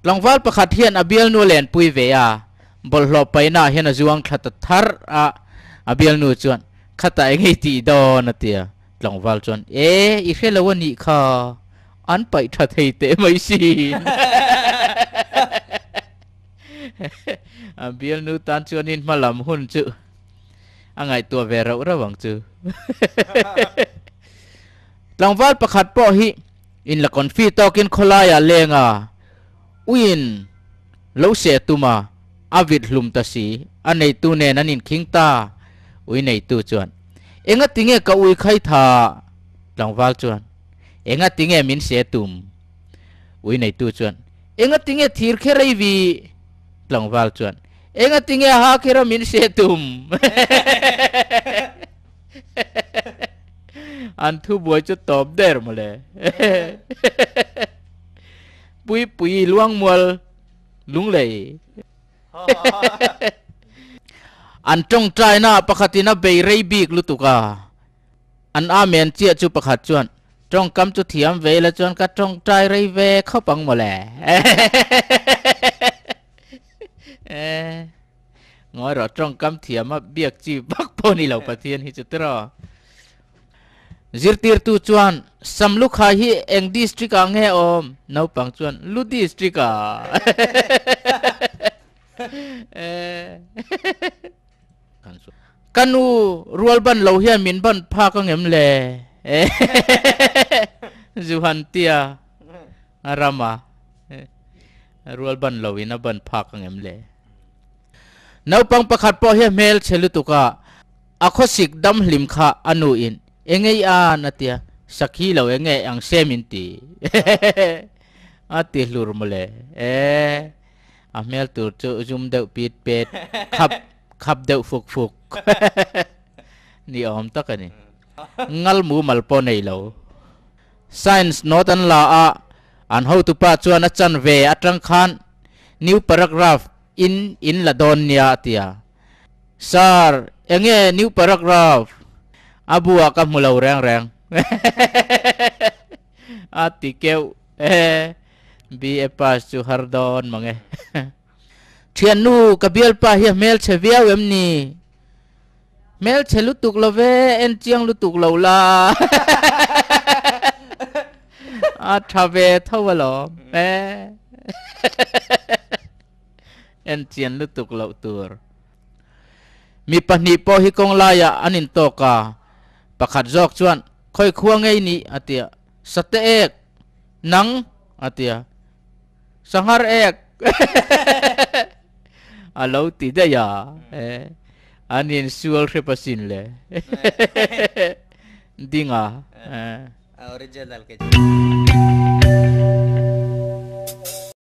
Tlangval pakhat hian a bialnu a lenpui ve a, bawlhhlawh paihnaah hian a zuang thla ta thar a, a bialnu chuan, Khatah eng ei tih dawn? a ti a. Tlangval chuan, E, i hre lo a nih kha, an paih tha thei teh mai sin. A bialnu tan chuanin hma lam hun chu a ngaihtuah ve rauh rauh ang chu. Tlangval pakhat pawh hi in la confi tawkin khawlaiah leng a, uiin lo seh tum a, a vit hlum ta si, a neitu nen an inkhing ta, ui neitu chuan, Enga tinge ka ui khai tha? Tlangval chuan, Enga tinge min seh tum? Ui neitu chuan, Enga tinge thir kher ei vi? Tlangval chuan, Enga tinge ha khera min seh tum? An thu buai chu tawp der mawle. Pui pui luangmual lunglei. An tawngtaina pakhatin a bei rei bik lutuk a. An amen chiah chu pakhat chuan, Tawngkam chu thiam ve ila chuan ka tawngtai rei ve khawp ang mawle. Ngawi rawh, tawngkam thiam a biak chi vak pawh ni lo Pathian hi chu tiraw. Zirtirtu chuan, Samlukhai hi eng district ah nge awm? Naupang chuan, Lu district ah. Ka nu rual ban lo hian min ban phak angem le? Zuhan tia a rama rual ban lo in a ban phak angem le? Naupang pakhat pawh hi a hmel chhe lutuk a, a khawsik dam hlim kha a nu in engei an a tia, sakhi lo enge ang se min ti a ti hlur mawle e. A hmel tur chu zum deuh pit pet, khap khap deuh fuk fuk ni awm tak a ni. Ngal mumal pawh nei lo. Science note an la a, an hotupa chuan a chan ve atang khan new paragraph in in la dawn nia a ti a. Sir, enge new paragraph? A buah ka hmu lo reng reng. A ti keuh e. BA pass chu har dawn mang e. Thiannu, ka bialpa hi a hmelchhe viau em ni? Hmelchhe lutuk lo ve, en chiang lutuk lo la. A tha ve tho alawm e. En chian lutuk loh tur. Mi pahnih pawh hi kawng laiah an intawk a, pakhat zawk chuan, Khawi khua ngei ni? a ti a. Sate ek! Nang! a ti a. Sanghar ek! A lo ti daih a. An insual hrep asin le. Dinga. Original ke.